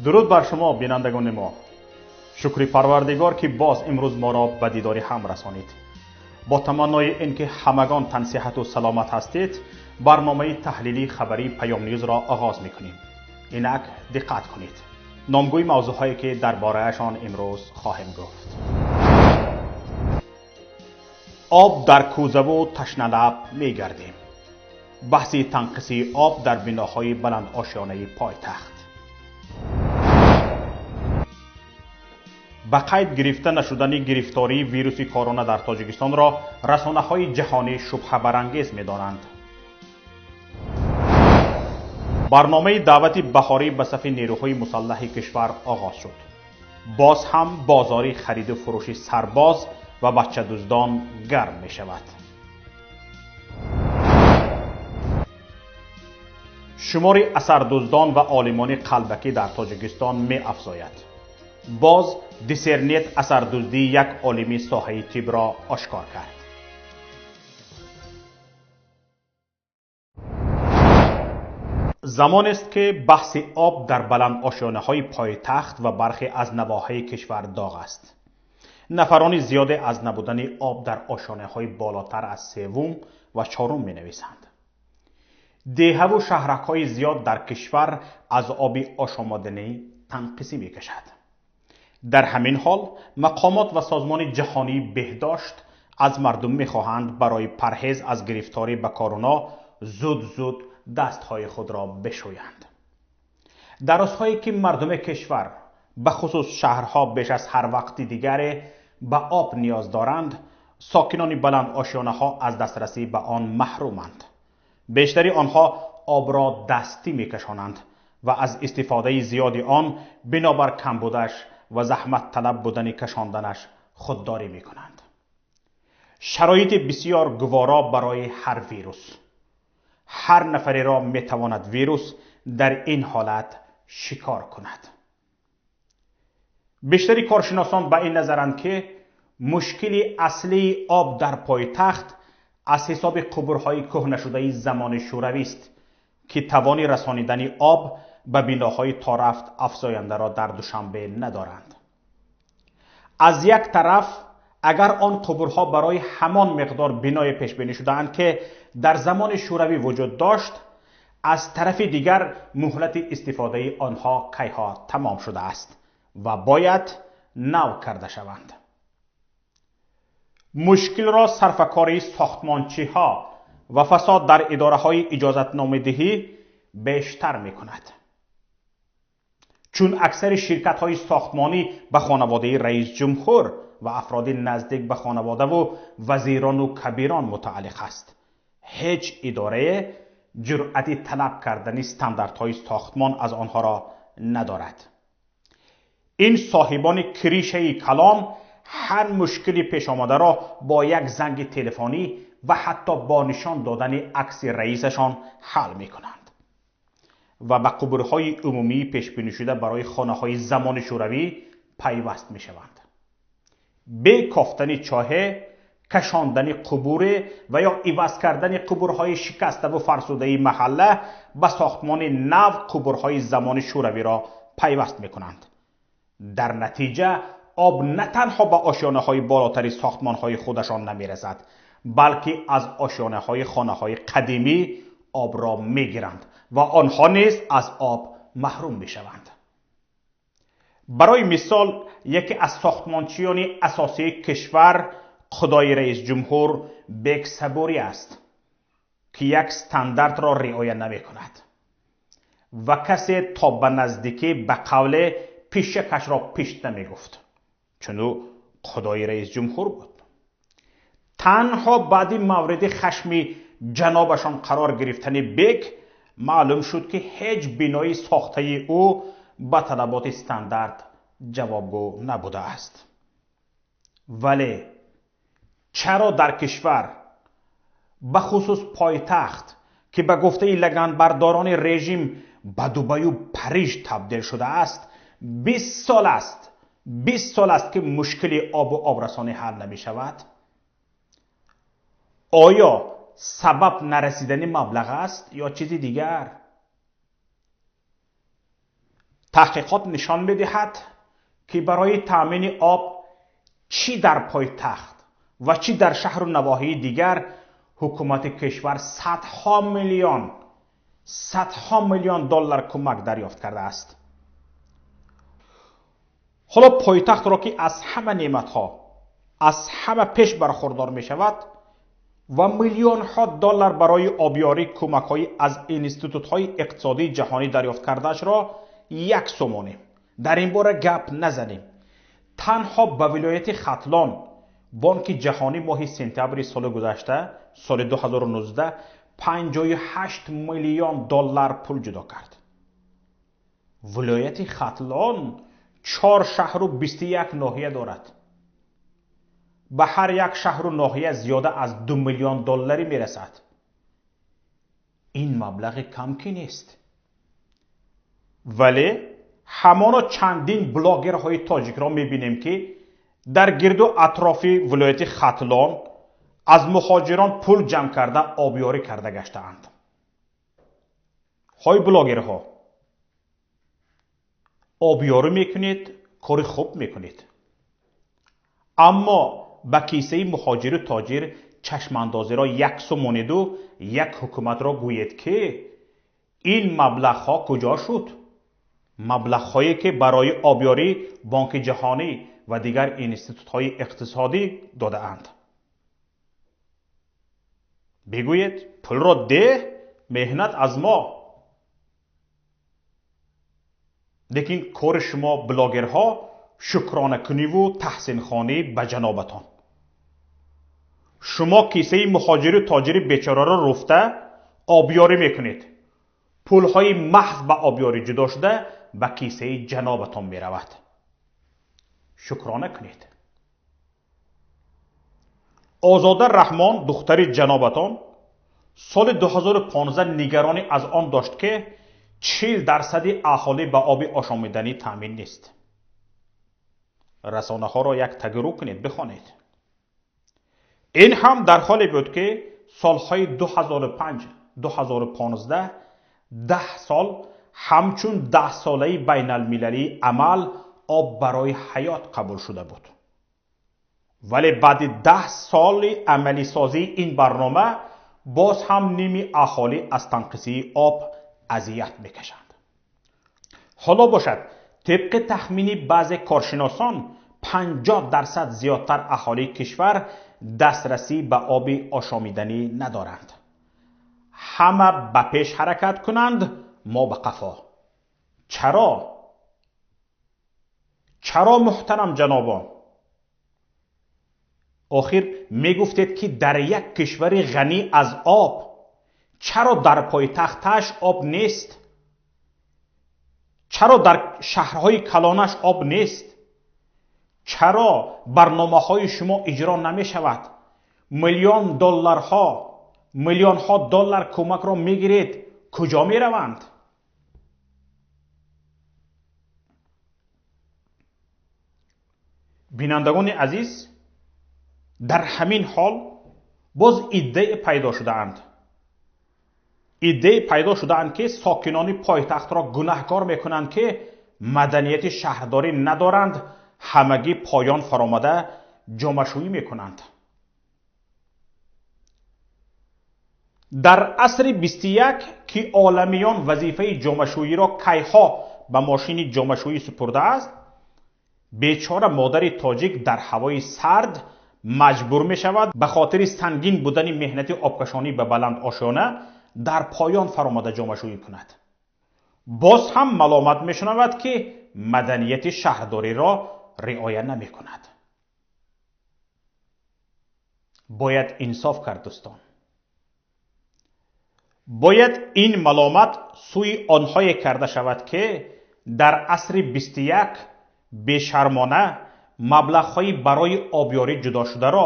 Дуруд бар шумо, бинандагони мо. Шукри Парвардигор, ки боз имрӯз моро ба дидори ҳам расонид. Бо таманнои ин ки ҳамагон тансиҳату саломат ҳастед, барномаи таҳлилии хабарии Паём Ньюзро оғоз мекунем. Инак диққат кунед. Номгӯи мавзӯъҳое ки дар бораашон имрӯз хоҳем гуфт. Об дар кӯзаву ташналаб мегардем. Баҳси танқисии об дар биноҳои баландошёнаи пойтахт. Ба қайд гирифта нашудани гирифтории вируси корона дар Тоҷикистонро расонаҳои ҷаҳонӣ шубҳабарангез медонанд. Барномаи даъвати баҳорӣ ба сафи нерӯҳои мусаллаҳи кишвар оғоз шуд. Боз ҳам бозори хариду фурӯши сарбоз ва бачадуздон гарм мешавад. Шумори асардуздон ва олимони қалбакӣ дар Тоҷикистон меафзояд. Боз диссернет асардуздии як олими соҳаи тибро ошкор кард. Замонест ки баҳси об дар баландошёнаҳои пойтахт ва бархе аз навоҳии кишвар доғ аст. Нафарони зиёде аз набудани об дар ошёнаҳои болотар аз севум ва чорум менависанд. Деҳаву шаҳракҳои зиёд дар кишвар аз оби ошомоданӣ танқисӣ мекашад. Дар ҳамин ҳол мақомот ва созмони ҷаҳонии беҳдошт аз мардум мехоҳанд барои парҳез аз гирифторӣ ба корона зуд-зуд дастҳои худро бишӯянд. Дар рӯзҳое ки мардуми кишвар, бахусус шаҳрҳо, беш аз ҳар вақти дигаре ба об ниёз доранд, сокинони баландошёнаҳо аз дастрасӣ ба он маҳруманд. Бештари онҳо обро дастӣ мекашонанд ва аз истифодаи зиёди он бинобар камбудаш ва заҳматталаб будани кашонданаш худдорӣ мекунанд. Шароити бисёр гуворо барои ҳар вирус. Ҳар нафареро метавонад вирус дар ин ҳолат шикор кунад. Бештари коршиносон ба ин назаранд, ки мушкили аслии об дар пойтахт аз ҳисоби қубурҳои кӯҳнашудаи замони шӯравист, ки тавони расонидани об ба биноҳои торафт афзояндаро дар Душанбе надоранд. Аз як тараф, агар он қубурҳо барои ҳамон миқдор биное пешбинӣ шудаанд, ки дар замони шӯравӣ вуҷуд дошт, аз тарафи дигар муҳлати истифодаи онҳо кайҳо тамом шудааст ва бояд нав карда шаванд. Мушкилро сарфакории сохтмончиҳо ва фасод дар идораҳои иҷозатномадиҳӣ бештар мекунад. Чун аксари ширкатҳои сохтмонӣ ба хонаводаи раисҷумҳур ва афроди наздик ба хонаводаву вазирону кабирон мутааллиқ аст. Ҳеҷ идорае ҷуръати талаб кардани стандартҳои сохтмон аз онҳоро надорад. Ин соҳибони кришаи калон ҳар мушкили пешомадаро бо як занги телефонӣ ва ҳатто бо нишон додани акси раисашон ҳал мекунанд ва ба қубурҳои умумии пешбинишуда барои хонаҳои замони шӯравӣ пайваст мешаванд. Бе кофтани чоҳе, кашондани қубуре ва ё иваз кардани қубурҳои шикаставу фарсудаи маҳалла ба сохтмони нав қубурҳои замони шӯравиро пайваст мекунанд. Дар натиҷа об на танҳо ба ошёнаҳои болотари сохтмонҳои худашон намерасад, балки аз ошёнаҳои хонаҳои қадимӣ обро мегиранд ва онҳо низ аз об маҳрум мешаванд. Барои мисол, яке аз сохтмончиёни асосии кишвар худои раисҷумҳур Бек Сабурӣ аст, ки як стандартро риоя намекунад ва касе то ба наздикӣ ба қавле пишакашро пишт намегуфт, чун ӯ худои раисҷумҳур буд. Танҳо баъди мавриди хашми ҷанобашон қарор гирифтани Бек маълум шуд, ки ҳеҷ бинои сохтаи ӯ ба талаботи стандарт ҷавобгӯ набудааст. Вале чаро дар кишвар, бахусус пойтахт, ки ба гуфтаи лаганбардорони режим ба Дубаю Париж табдил шудааст, 20 сол аст, ки мушкили обу обрасонӣ ҳал намешавад? Оё сабаб нарасидани маблағ аст ё чизи дигар? Таҳқиқот нишон медиҳад, ки барои таъмини об чӣ дар пойтахт ва чӣ дар шаҳру навоҳии дигар ҳукумати кишвар садҳо миллион доллар кӯмак дарёфт кардааст. Ҳоло пойтахтро, ки аз ҳама неъматҳо аз ҳама пеш бархурдор мешавад ва миллионҳо доллар барои обёрӣ кӯмакҳои аз институтҳои иқтисодии ҷаҳонӣ дарёфт кардаашро як сомонем. Дар ин бора гап назанем. Танҳо ба вилояти Хатлон Бонки ҷаҳонӣ моҳи сентябри соли гузашта, соли 2019, 58 миллион доллар пул ҷудо кард. Вилояти Хатлон 4 шаҳру 21 ноҳия дорад. Ба ҳар як шаҳру ноҳия зиёда аз 2 миллион долларӣ мерасад. Ин маблағи кам ки нест. Вале ҳамоно чандин блогерҳои тоҷикро мебинем, ки дар гирду атрофи вилояти Хатлон аз муҳоҷирон пул ҷамъ карда обёрӣ карда гаштаанд. Ҳой блогерҳо, обёрӣ мекунед, кори хуб мекунед, аммо ба кисаи муҳоҷиру тоҷир чашмандозиро як сумониду як ҳукуматро гӯед, ки ин маблағҳо куҷо шуд? Маблағҳое ки барои обёрӣ Бонки ҷаҳонӣ ва дигар институтҳои иқтисодӣ додаанд. Бигӯед, пулро деҳ, меҳнат аз мо. Лекин кори шумо блогерҳо шукронакуниву таҳсинхонӣ ба ҷанобатон. Шумо кисаи муҳоҷиру тоҷири бечораро руфта обёрӣ мекунед. Пулҳои маҳз ба обёрӣ ҷудо шуда ба кисаи ҷанобатон меравад. Шукрона кунед. Озода Раҳмон, духтари ҷанобатон, соли 2015 нигаронӣ аз он дошт, ки 40% аҳолӣ ба оби ошомиданӣ таъмин нест. Расонаҳоро як тагирӯ кунед, бихонед. Ин ҳам дар ҳоле буд, ки солҳои 2005-2015 10 сол ҳамчун 10-солаи байналмилалии амал об барои ҳаёт қабул шуда буд. Вале баъди 10 соли амалисозии ин барнома боз ҳам ними аҳолӣ аз танқисии об азият мекашанд. Ҳоло бошад, тибқи тахмини баъзе коршиносон 50% зиёдтар аҳолии кишвар дастрасӣ ба оби ошомиданӣ надоранд. Ҳама ба пеш ҳаракат кунанд, мо ба қафо. Чаро? Чаро муҳтарам ҷанобон? Охир мегуфтед, ки дар як кишвари ғанӣ аз об чаро дар пойтахташ об нест? Чаро дар шаҳрҳои калонаш об нест? Чаро барномаҳои шумо иҷро намешавад? Миллион долларҳо, миллионҳо доллар кӯмакро мегиред, куҷо мераванд? Бинандагони азиз, дар ҳамин ҳол боз иддае пайдо шудаанд. Иддае пайдо шудаанд, ки сокинони пойтахтро гунаҳкор мекунанд, ки маданияти шаҳрдорӣ надоранд, ҳамагӣ поён фаромада ҷомашӯӣ мекунанд. Дар асри 21, ки оламиён вазифаи ҷомашӯиро кайҳо ба мошини ҷомашӯӣ супурдааст, бечора модари тоҷик дар ҳавои сард маҷбур мешавад ба хотири сангин будани меҳнати обкашонӣ ба баланд ошёна дар поён фаромада ҷомашӯӣ кунад. Боз ҳам маломат мешунавад, ки маданияти шаҳрдориро риоя намекунад. Бояд инсоф кард, дӯстон. Бояд ин маломат сӯи онҳое карда шавад, ки дар асри 21 бешармона маблағҳои барои обёрӣ ҷудошударо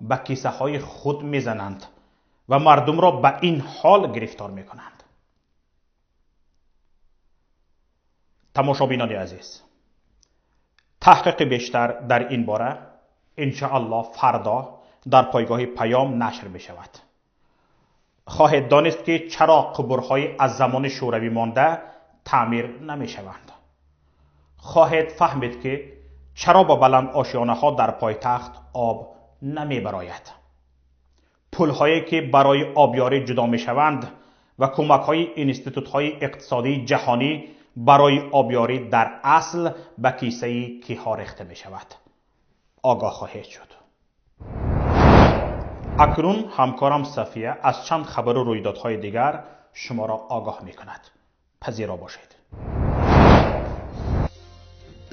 ба кисаҳои худ мезананд ва мардумро ба ин ҳол гирифтор мекунанд. Тамошобинони азиз, таҳқиқи бештар дар ин бора иншоаллоҳ фардо дар пойгоҳи Паём нашр мешавад. Хоҳед донист, ки чаро қубурҳои аз замони шӯравӣ монда таъмир намешаванд. Хоҳед фаҳмид, ки чаро ба баланд ошёнаҳо дар пойтахт об намебарояд. Пулҳое ки барои обёрӣ ҷудо мешаванд ва кӯмакҳои институтҳои иқтисодии ҷаҳонӣ барои обёрӣ дар асл ба кисаи киҳо рехта мешавад. Огоҳ хоҳед шуд. Акнун ҳамкорам Сафия аз чанд хабару рӯйдодҳои дигар шуморо огоҳ мекунад. Пазиро бошед.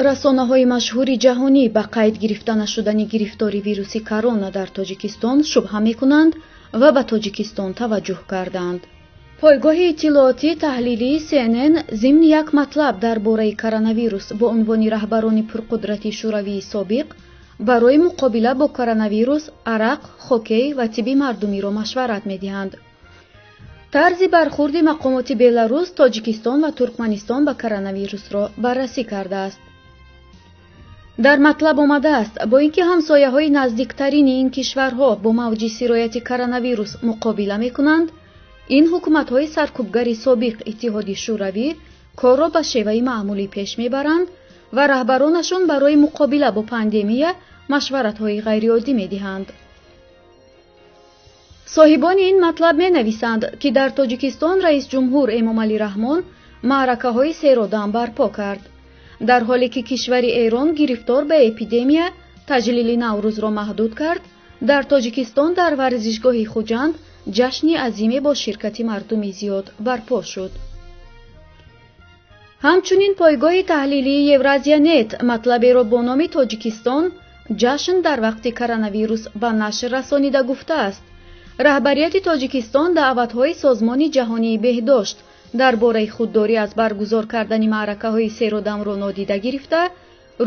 Расонаҳои машҳури ҷаҳонӣ ба қайд гирифта нашудани гирифтори вируси корона дар Тоҷикистон шубҳа мекунанд ва ба Тоҷикистон таваҷҷӯҳ карданд. Пойгоҳи иттилоотӣ таҳлилии CNN зимни як матлаб дар бораи коронавирус бо унвони раҳбарони пурқудрати шӯравии собиқ барои муқобила бо коронавирус арақ, хоккей ва тибби мардумиро машварат медиҳанд. Тарзи бархурди мақомоти Беларус, Тоҷикистон ва Туркманистон ба коронавирусро баррасӣ кардааст. Дар матлаб омадааст, бо ин ки ҳамсояҳои наздиктарини ин кишварҳо бо мавҷи сирояти коронавирус муқобила мекунанд, ин ҳукуматҳои саркӯбгари собиқ Иттиҳоди Шӯравӣ корро ба шеваи маъмулӣ пеш мебаранд ва раҳбаронашон барои муқобила бо пандемия машваратҳои ғайриоддӣ медиҳанд. Соҳибони ин матлаб менависанд, ки дар Тоҷикистон раисҷумҳур Эмомалӣ Раҳмон маъракаҳои серодам барпо кард. Дар ҳоле ки кишвари Эрон гирифтор ба эпидемия таҷлили Наврӯзро маҳдуд кард, дар Тоҷикистон дар варзишгоҳи Хуҷанд ҷашни азиме бо ширкати мардуми зиёд барпо шуд. Ҳамчунин пойгоҳи таҳлилии Евразиянет матлаберо бо номи Тоҷикистон ҷашн дар вақти коронавирус ба нашр расонида гуфтааст: раҳбарияти Тоҷикистон даъватҳои Созмони ҷаҳонии беҳдошт дар бораи худдорӣ аз баргузор кардани маъракаҳои серодамро нодида гирифта,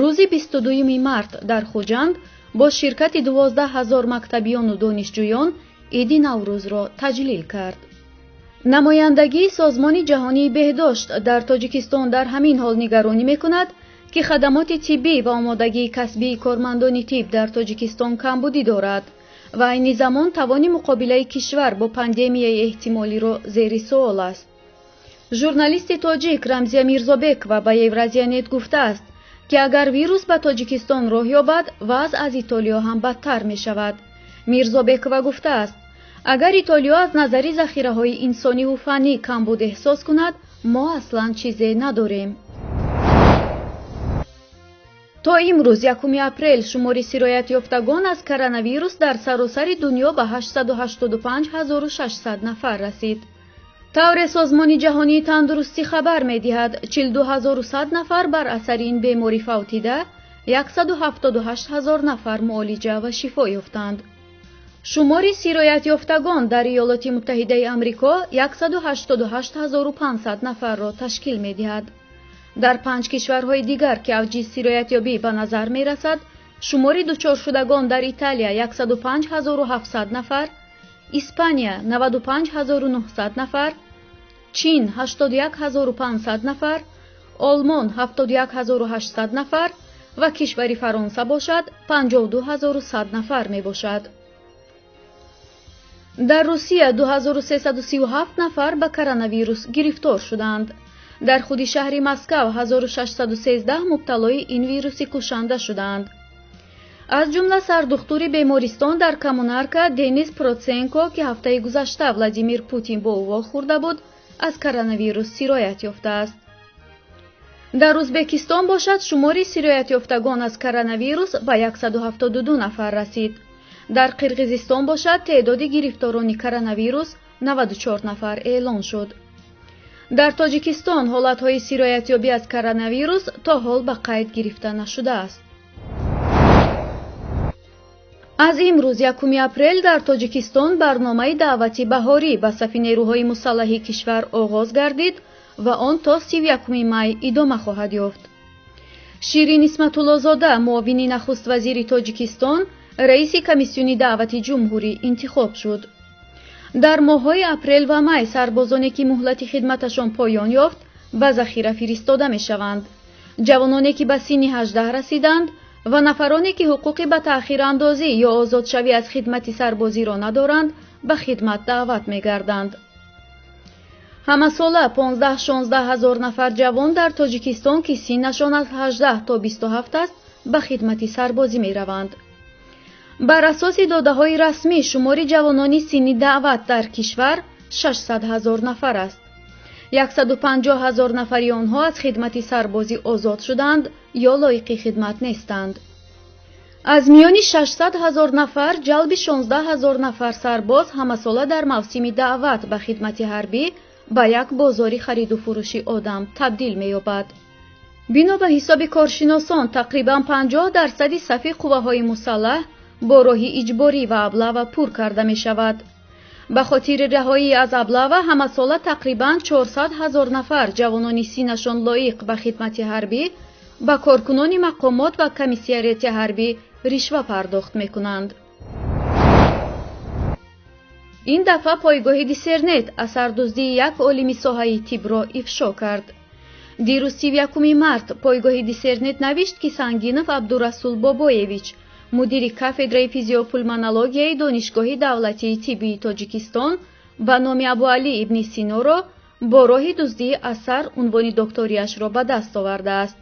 рӯзи 22 март дар Хуҷанд бо ширкати 12 000 мактабиёну донишҷӯён иди Наврӯзро таҷлил кард. Намояндагии Созмони ҷаҳонии беҳдошт дар Тоҷикистон дар ҳамин ҳол нигаронӣ мекунад, ки хадамоти тиббӣ ва омодагии касбии кормандони тиб дар Тоҷикистон камбудӣ дорад ва айни замон тавони муқобилаи кишвар бо пандемияи эҳтимолиро зери суол аст. Журналисти тоҷик Рамзия Мирзобекова ба Евразиянет гуфтааст, ки агар вирус ба Тоҷикистон роҳ ёбад, вазъ аз Итолиё ҳам бадтар мешавад. Мирзобекова гуфтааст, агар Итолиё аз назари захираҳои инсониву фаннӣ камбуд эҳсос кунад, мо аслан чизе надорем. То имрӯз, 1 апрел, шумори сироятёфтагон аз коронавирус дар саросари дунё ба 885 600 нафар расид. Тавре Созмони ҷаҳонии тандурустӣ хабар медиҳад, 42 100 нафар бар асари ин беморӣ фавтида, 178 000 нафар муолиҷа ва шифо ёфтанд. Шумори сироятёфтагон дар Иёлоти Муттаҳидаи Амрико 188 500 нафарро ташкил медиҳад. Дар панҷ кишварҳои дигар, ки авҷи сироятёбӣ ба назар мерасад, шумори дучоршудагон дар Италия 105 700 нафар, Испания 95 900 нафар, Чин 81 500 нафар, Олмон 71 800 нафар ва кишвари Фаронса бошад 52 100 нафар мебошад. Дар Русия 2337 нафар ба коронавирус гирифтор шуданд. Дар худи шаҳри Москав 1613 мубталои ин вируси кушанда шуданд. Аз ҷумла сардухтури бемористон дар Коммунарка Денис Проценко, ки ҳафтаи гузашта Владимир Путин бо ӯ вохӯрда буд, аз коронавирус сироят ёфтааст. Дар Ӯзбекистон бошад шумори сироятёфтагон аз коронавирус ба 172 нафар расид. Дар Қирғизистон бошад теъдоди гирифторони коронавирус 94 нафар эълон шуд. Дар Тоҷикистон ҳолатҳои сироятёбӣ аз коронавирус то ҳол ба қайд гирифта нашудааст. Аз имрӯз, 1 апрел, дар Тоҷикистон барномаи даъвати баҳорӣ ба сафи нерӯҳои мусаллаҳи кишвар оғоз гардид ва он то 31 май идома хоҳад ёфт. Ширин Исматуллозода, муовини нахуствазири Тоҷикистон, раиси комиссиони даъвати ҷумҳурӣ интихоб шуд. Дар моҳҳои апрел ва май сарбозоне, ки муҳлати хидматашон поён ёфт, ба захира фиристода мешаванд. Ҷавононе, ки ба синни 18 расиданд ва нафароне, ки ҳуқуқи ба таъхирандозӣ ё озодшавӣ аз хидмати сарбозиро надоранд, ба хидмат даъват мегарданд. Ҳамасола 15-16 ҳазор нафар ҷавон дар Тоҷикистон, ки синнашон аз 18 то 27 аст, ба хидмати сарбозӣ мераванд. Бар асоси додаҳои расмӣ, шумори ҷавонони синни даъват дар кишвар 600 ҳазор нафар аст. 150 ҳазор нафари онҳо аз хидмати сарбозӣ озод шуданд ё лоиқи хидмат нестанд. Аз миёни 600 ҳазор нафар ҷалби 16 ҳазор нафар сарбоз ҳамасола дар мавсими даъват ба хидмати ҳарбӣ ба як бозори хариду фурӯши одам табдил меёбад. Бино ба ҳисоби коршиносон, тақрибан 50% сафи қувваҳои мусаллаҳ бо роҳи иҷборӣ ва аблава пур карда мешавад. Ба хотири раҳоӣ аз аблава ҳамасола тақрибан 400 ҳазор нафар ҷавонони синнашон лоиқ ба хидмати ҳарбӣ ба коркунони мақомот ва комиссариати ҳарбӣ ришва пардохт мекунанд. Ин дафъа пойгоҳи Диссернет асардуздии як олими соҳаи тибро ифшо кард. Дирӯз 31 март пойгоҳи Диссернет навишт, ки Сангинов Абдурасул Бобоевич, мудири кафедраи физиопулмонологияи Донишгоҳи давлатии тиббии Тоҷикистон ба номи Абуалӣ ибни Синоро бо роҳи дуздии асар унвони докторияшро ба даст овардааст.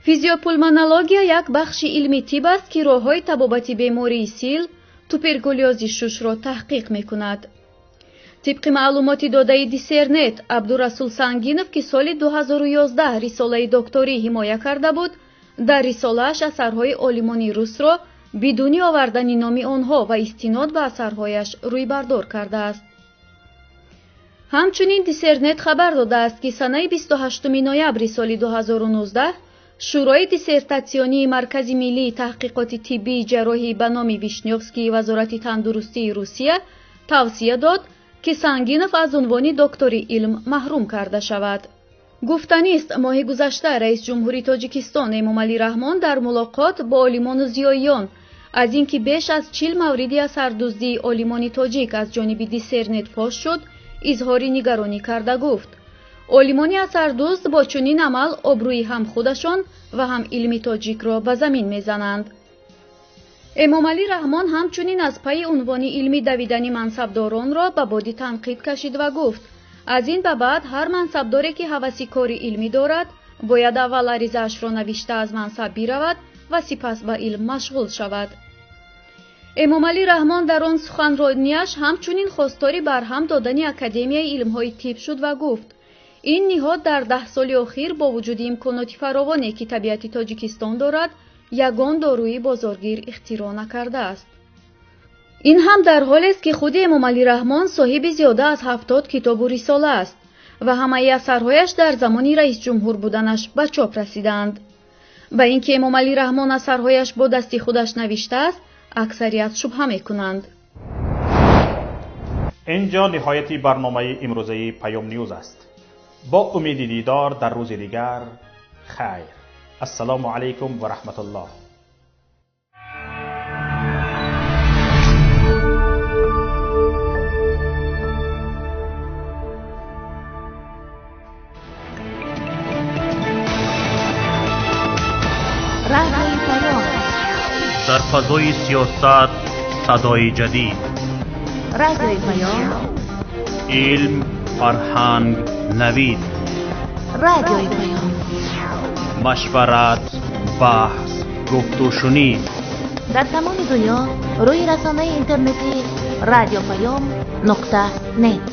Физиопулмонология як бахши илми тиб аст, ки роҳҳои табобати бемории сил, туберкулёзи шушро таҳқиқ мекунад. Тибқи маълумоти додаи Диссернет, Абдурасул Сангинов, ки соли 2011 рисолаи докторӣ ҳимоя карда буд, дар рисолааш асарҳои олимони русро бидуни овардани номи онҳо ва истинод ба асарҳояш рӯйбардор кардааст. Ҳамчунин Диссернет хабар додааст, ки санаи 28 ноябри соли 2019 Шӯрои диссертатсионии Маркази миллии таҳқиқоти тиббии ҷарроҳӣ ба номи Вишнёвскии Вазорати тандурустии Русия тавсия дод, ки Сангинов аз унвони доктори илм маҳрум карда шавад. Гуфтанист, моҳи гузашта раисҷумҳури Тоҷикистон Эмомалӣ Раҳмон дар мулоқот бо олимону зиёиён аз ин ки беш аз 40 мавриди асардуздии олимони тоҷик аз ҷониби Диссернет фош шуд, изҳори нигаронӣ карда гуфт: олимони асардузд бо чунин амал обрӯи ҳам худашон ва ҳам илми тоҷикро ба замин мезананд. Эмомалӣ Раҳмон ҳамчунин аз пайи унвони илмӣ давидани мансабдоронро ба боди танқид кашид ва гуфт: аз ин ба баъд ҳар мансабдоре ки ҳаваси кори илмӣ дорад, бояд аввал аризаашро навишта аз мансаб биравад ва сипас ба илм машғул шавад. Эмомалӣ Раҳмон дар он суханронияш ҳамчунин хостори барҳам додани Академияи илмҳои тиб шуд ва гуфт: ин ниҳод дар 10 соли охир бо вуҷуди имконоти фаровоне, ки табиати Тоҷикистон дорад, ягон доруи бозоргир ихтироъ накардааст. Ин ҳам дар ҳолест, ки худи Эмомалӣ Раҳмон соҳиби зиёда аз 70 китобу рисола аст ва ҳамаи асарҳояш дар замони раисҷумҳур буданаш ба чоп расидаанд. Ба ин ки Эмомалӣ Раҳмон асарҳояш бо дасти худаш навиштааст, аксарият шубҳа мекунанд. Инҷо ниҳояти барномаи имрӯзаи Паём Ньюз аст. Бо умеди дидор дар рӯзи дигар, хайр. Ассалому алайкум ва раҳматуллоҳ. Дар фазои сиёсат садои ҷадид, Радиои Паём, илм, фарҳанг, навид, Радиои Паём, машварат, баҳс, гуфтушунид. Дар тамоми дунё рӯи расонаи интернетии радиопаём.нет.